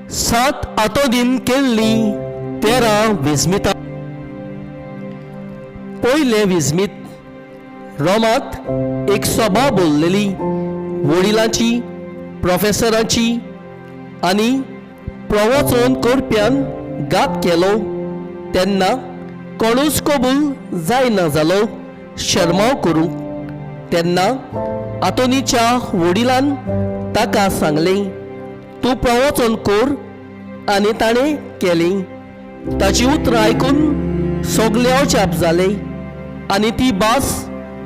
सांत आंतोनीन केल्लीं 13 विज्मितां. पयलें विज्मीत, रोमांत एक सभा बोल्लेली, वडिलांची, प्रोफेसरांची आनी प्रवचन करप्यान घात केलो तेन्ना कोणूच कबूल जायना जालो शर्माव करूंक. तेन्ना आंतोनीच्या वडिलान ताका सांगलें, तूं प्रवचन कर, आनी ताणें केलें. ताची उतरां आयकून सगळे अजाप जाले आनी ती भास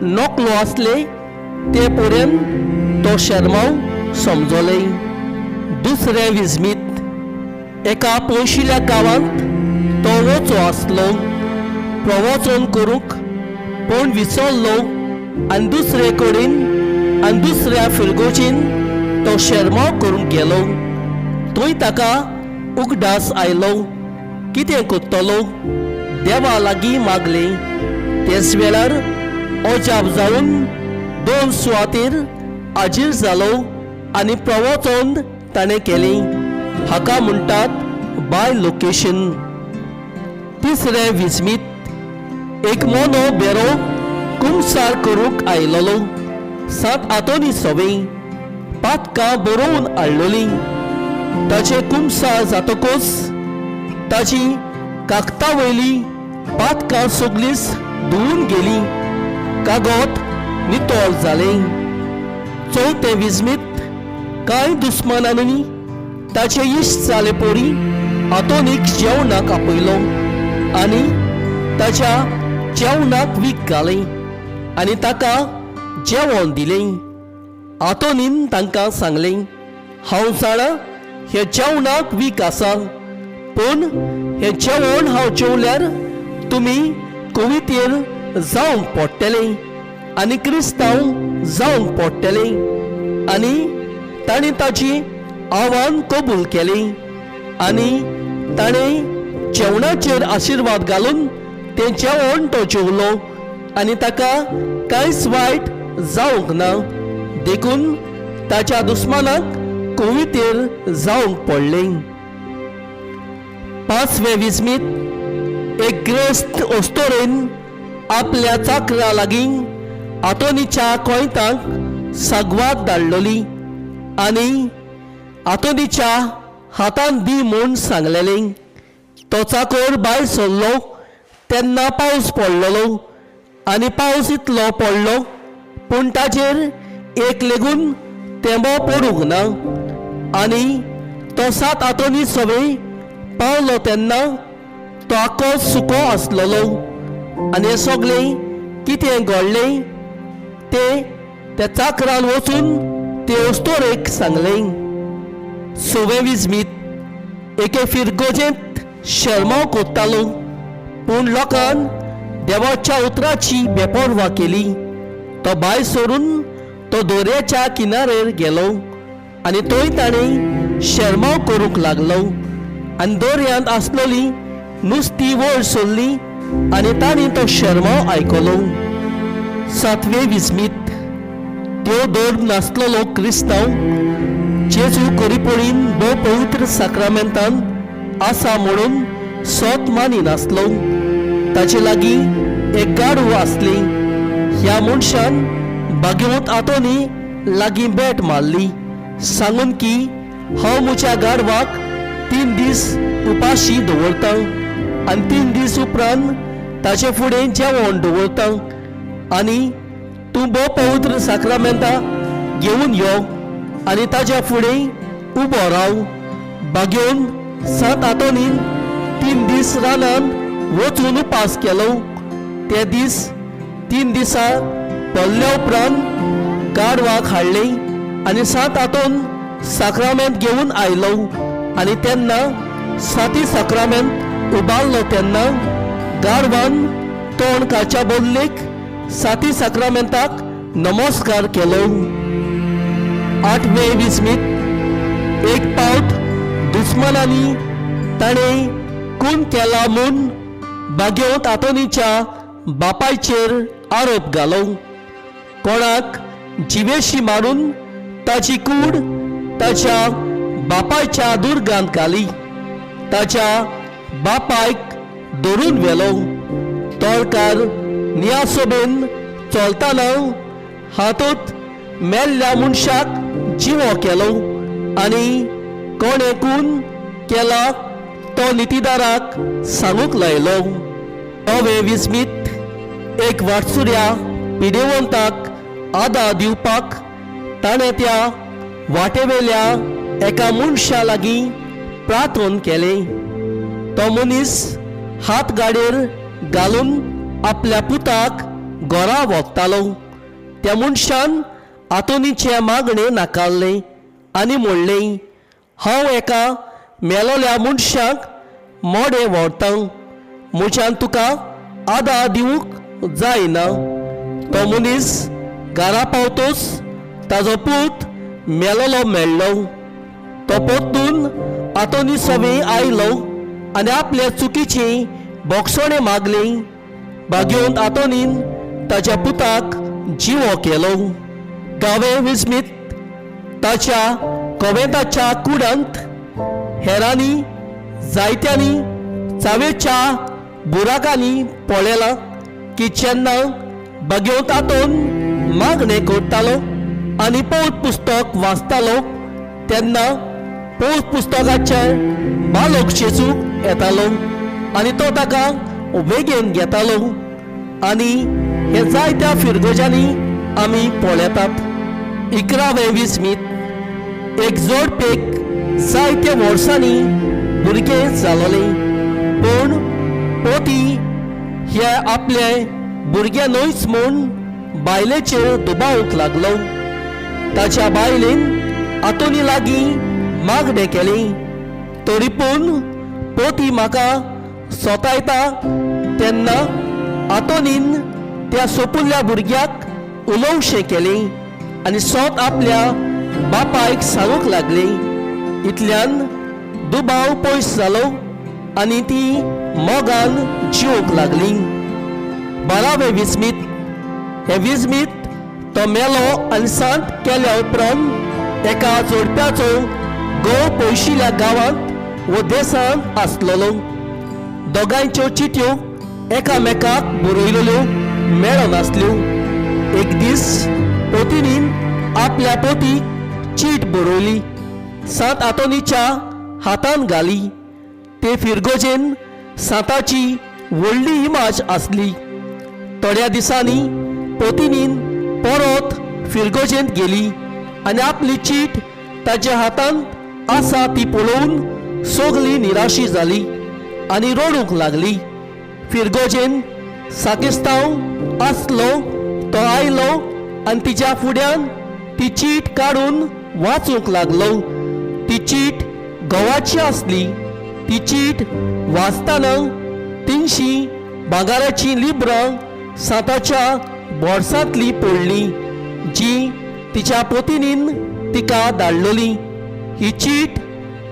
नकलो आसले ते पर्यंत तो शेर्मांव समजले. दुसरें विज्मीत, एका पयशिल्या गांवांत तो वचो आसलो प्रवचन करूंक, पूण विसरलो आनी दुसरे कडेन आनी दुसऱ्या फिरगोजीन तो शेर्मांव करूंक गेलो. थंय ताका उगडास आयलो, कितें करतलो? देवा लागीं मागलें. तेच वेळार अजाप जावन दोन सुवातेर हाजीर जालो आनी प्रवचन ताणें केलें. हाका म्हणटात बाय लोकेशन. तिसरें विज्मीत, एक मोनो बेरो कुमसार करूंक आयलोलो. सांत आंतोनी सवें पातकां बरोवन हाडलोलीं. ताचें कुमसार जातकूच ताची कागता वयली पातकां सगळींच धुवून गेलीं, कागद नितळ जालें. चवथें विज्मीत, कांय दुस्मानांनी ताचे इश्ट जाले परी आंतोनीक जेवणाक आपयलो आनी ताच्या जेवणाक वीख घालें आनी ताका जेवण दिलें. आंतोनीन तांकां सांगलें, हांव जाणा हे जेवणाक वीख आसा, पूण हें जेवण हांव जेवल्यार तुमी कवितेर जावंक पडटलें आनी क्रिस्तांव जावंक पडटलें. आनी तांणी ताची आव्हान कबूल केलें आनी ताणें जेवणाचेर आशिर्वाद घालून तें जेवण तो जेवलो आनी ताका कांयच वायट जावंक ना. देखून ताच्या दुस्मानाक कवितेर जावंक पडलें. पांचवें विज्मीत, एक ग्रेस्त अस्तोरेन आपल्या चाकरा लागीं आंतोनीच्या कोयतांक सागवाद धाडलोली आनी आंतोनीच्या हातान दी म्हूण सांगलेलें. तो चाकोर भायर सरलो तेन्ना पावस पडलेलो आनी पावस इतलो पडलो पूण ताचेर एक लेगून तेंबो पडूंक ना. आनी तो सांत आंतोनी सवें पावलो तेन्ना तो आख्खो सुको आसलेलो. आनी हें सगळें कितें घडलें तें त्या चाकरान वचून ते अस्तोरेक सांगलें. सवें विज्मीत, एके फिरगोजेंत शेर्मांव कोत्तालो, पूण लोकान देवाच्या उतराची बेपर्वा केली. तो भायर सरून तो दर्याच्या किनारेर गेलो आनी थंय ताणें शेर्मांव करूंक लागलो. आनी दर्यांत आसलोली नुस्तीं वयर सरलीं आनी तांणी तो शेर्मांव आयकलो. सातवें विज्मीत, त्यो धर्म नासलेलो क्रिस्तांव जेजू करीपळीन भोव पवित्र साक्रामेंतान आसा म्हणून सोत मानिनासलो. ताचे लागीं एक गाडू आसली. ह्या मनशान भाग्यवंत आंतोनी लागीं बेट मारली सांगून की हांव म्हज्या गाडवाक 3 दीस उपाशी दवरतां आनी 3 दीस उपरांत ताचे फुडें जेवण दवरतां आनी तूं भोव पवित्र साक्रामेंता घेवन यो आनी ताच्या फुडें उबो राव. बागेवन सांत आंतोनीन 3 दीस रानान वचून उपास केलो. ते दीस 3 दिसां पडल्या उपरांत गाडवाक हाडलें आनी सांत आंतोन साक्रामेंत घेवन आयलो. आनी तेन्ना साती साक्रामेंत उबारलो तेन्ना गाडवान तोंड काच्या बदलेक साती साक्रामेंताक नमस्कार केलो. आठवें विस्मीत, एक पावट दुस्मानांनी ताणें खून केला म्हूण भाग्यवंत आंतोनीच्या बापायचेर आरोप घालो. कोणाक जिवेशी मारून ताची कूड ताच्या बापायच्या दुर्गांत घाली. ताच्या बापायक धरून व्हेलो. तोरकार नियासोबेन चलतना हातूंत मेल्ल्या मनशाक जिवो केलो आनी कोणें खून केला तो नितीदाराक सांगूंक लायलो. नवें विस्मीत एक वाटसुऱ्या पिडेवंताक आदार दिवपाक ताणें त्या वाटेवेल्या एका मनशा लागीं प्रार्थन केलें. तो मनीस हात गाडयेर घालून आपल्या पुताक घरा व्हरतालो. त्या मनशान आंतोनीचें मागणें नाकारलें आनी म्हणलें, हांव एका मेलोल्या मनशाक मोडें व्हरतां, म्हज्यान तुका आदार दिवंक जायना. तो मनीस घरा पावतोच ताजो पूत मेलोलो मेळ्ळो. तो परतून आंतोनी सवें आयलो आनी आपले चुकीची बोगसणें मागली. बागेवन आंतोनीन ताच्या पुताक जिवो केलो. गांवे विस्मीत ताच्या कोवेंताच्या कुडांत हेरांनी जायत्यांनी चावेच्या बुराकांनी पळयलां की जेन्ना बागेवंत आंतोन मागणें करतालो आनी पौत पुस्तक वाचतालो तेन्ना पौत पुस्तकाचें बालोक चेचूंक येतालो आनी तो ताका वेगेन घेतालो. आनी हे जायत्या फिरगोजांनी आमी पळयतात. इकरावें विस्मीत एक जोडपेक जायत्या वर्सांनी भुरगें जालोलें, पूण पोती हे आपले भुरगें न्हयच म्हूण बायलेचेर दुबावूंक लागलो. ताच्या बायलेन आंतोनी लागीं मागणें केलें, तरी पूण पोती म्हाका सोतायता. तेन्ना आंतोनीन त्या सोपुल्ल्या भुरग्याक उलोवशें केलें आनी सोत आपल्या बापायक सांगूंक लागलें. इतल्यान दुबाव पयस जालो आनी ती मोगान जिवंक लागली. बारावें विस्मीत हें विस्मीत तो मेलो आनी सांत केल्या उपरांत एका जोडप्याचो घोव पयशिल्ल्या गांवांत वो देसांत आसलेलो. दोगांयच्यो चिटयो एकामेकाक बरयलेल्यो मेळनासल्यो. एक दीस पोतिनीन आपल्या पोतीक चीट बरयली, सांत आंतोनीच्या हातान घाली. ते फिरगोजेन सांताची व्हडली इमाज आसली. थोड्या दिसांनी पोतिनीन परत फिरगोजेंत गेली आनी आपली चीट ताच्या हातांत आसा ती पळोवन सगली निराशी जाली आनी रडूंक लागली. फिरगोजेन साकिस्तांव आसलो तो आयलो आनी तिच्या फुड्यान ती चीट काडून वाचूंक लागलो. ती चीट घोवाची आसली. ती चीट वाचतना 300 भांगराचीं लिब्रां सांताच्या बोर्सांतली पडली, जी तिच्या पोतिनीन तिका धाडलेली. ही चीट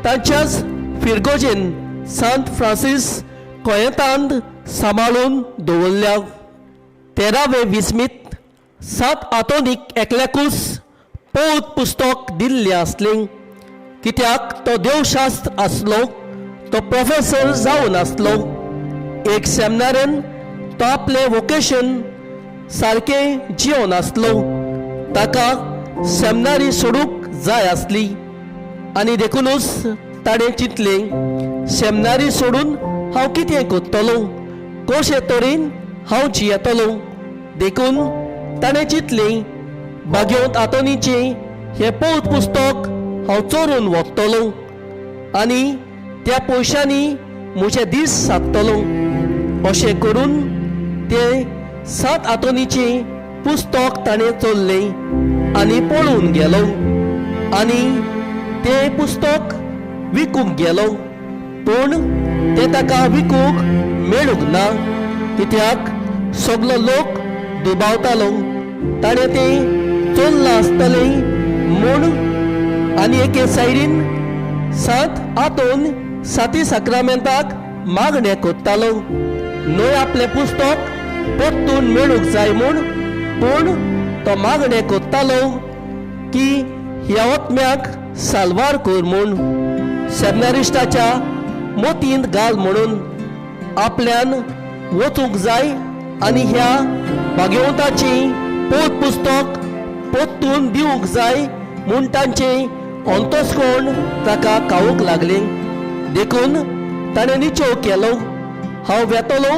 तांच्याच फिरगोजेन सांत फ्रांसीस कोयेंतांत सांबाळून दवरल्या. तेरावे विस्मीत सांत आंतोनीक एकल्याकूच पौत पुस्तक दिल्लें आसलें, कित्याक तो देवशास्त्र आसलो, तो प्रोफेसर जावन आसलो. एक सेमिनारान तो आपलें वोकेशन सारकें जिवन आसलो. ताका सेमिनारी सोडूंक जाय आसली आनी देखुनूच ताणें चिंतलें, सेमिनारी सोडून हांव कितें करतलो, कशे तरेन हांव जियेतलो. देखून ताणें चिंतलें, बागेवंत आंतोनीचें हें पौत पुस्तक हांव चोरून व्हरतलो आनी त्या पयशांनी म्हजे दीस सादतलो. अशें करून तें सांत आंतोनीचें पुस्तक ताणें चोरलें आनी पळून गेलो आनी तें पुस्तक विकूंक गेलो. पूण तें ताका विकूंक मेळूंक ना, कित्याक सगलो लोक दुबावतालो ताणें तें चोरलां आसतलें म्हूण. आनी एके सायडीन सांत आंतोन साती साक्रामेंताक मागणें करतालो न्हय आपलें पुस्तक परतून मेळूंक जाय म्हूण, पूण तो मागणें करतालो की ह्या आत्म्याक साल्वार कर म्हूण सेमिनारिस्टाच्या मोतींत घाल म्हणून आपल्यान वचूंक जाय आनी ह्या भाग्यवंताची पोत पुस्तक पोत्तून दिवंक जाय म्हूण तांचें अंतस्कोण ताका खावूंक लागलें. देखून ताणें निचेव केलो, हांव वेतलो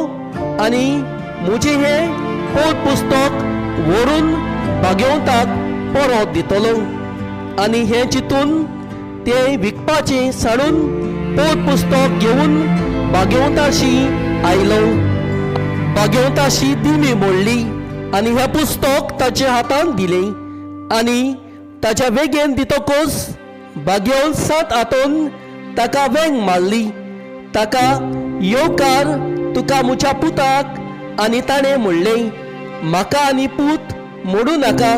आनी म्हजें हें पोत पुस्तक व्हरून भाग्यवंताक परत दितलो. आनी हें चिंतून तें विकपाचें साणून पोत पुस्तक घेवन भाग्यवंताशी आयलो. भाग्यवंताशी दिमी मोडली आनी हें पुस्तक ताच्या हातांत दिलें आनी ताच्या वेगेन दितकच भाग्यवंत सात हातून ताका वेंग मारली, ताका येवकार तुका म्हज्या पुताक. आनी ताणें म्हणलें, म्हाका आनी पूत मोडूं नाका,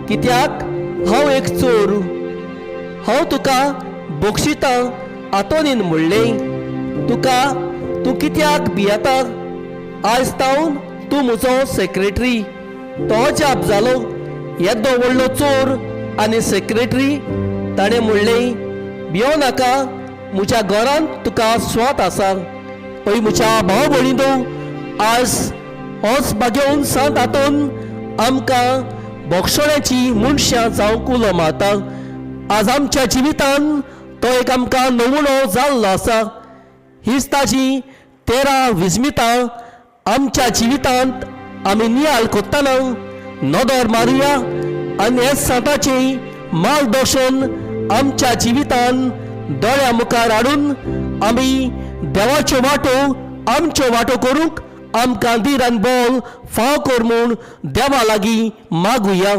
कित्याक हांव एक चोर, हांव तुका बक्षितां. आंतोनीन म्हणलें, तुका तूं कित्याक भियेता? आयज तावन तूं म्हजो सेक्रेटरी. तो अजाप जालो, येदो व्हडलो चोर आनी सेक्रेटरी. ताणें म्हणलें, भियो नाका, म्हज्या घरांत तुका स्वात आसा. हय म्हज्या भाव भयणीनो, आज होच भाग्यवंत सांत आंतोन आमकां बोगसोण्याची मनशां जावंक उलो मारता. आज आमच्या जिवितान तो एक आमकां नमुनो जाल्लो आसा. हीच ताजी 13 विस्मितां आमच्या जिवितांत आमी नियाळ करतना नदर मारुया आनी हे सांताचें मार्गदर्शन आमच्या जिवितान दोळ्या मुखार हाडून आमी देवाच्यो वाटो आमच्यो वाटो करूंक आमकां धीर आनी बळ फाव कर म्हूण देवा लागीं मागुया.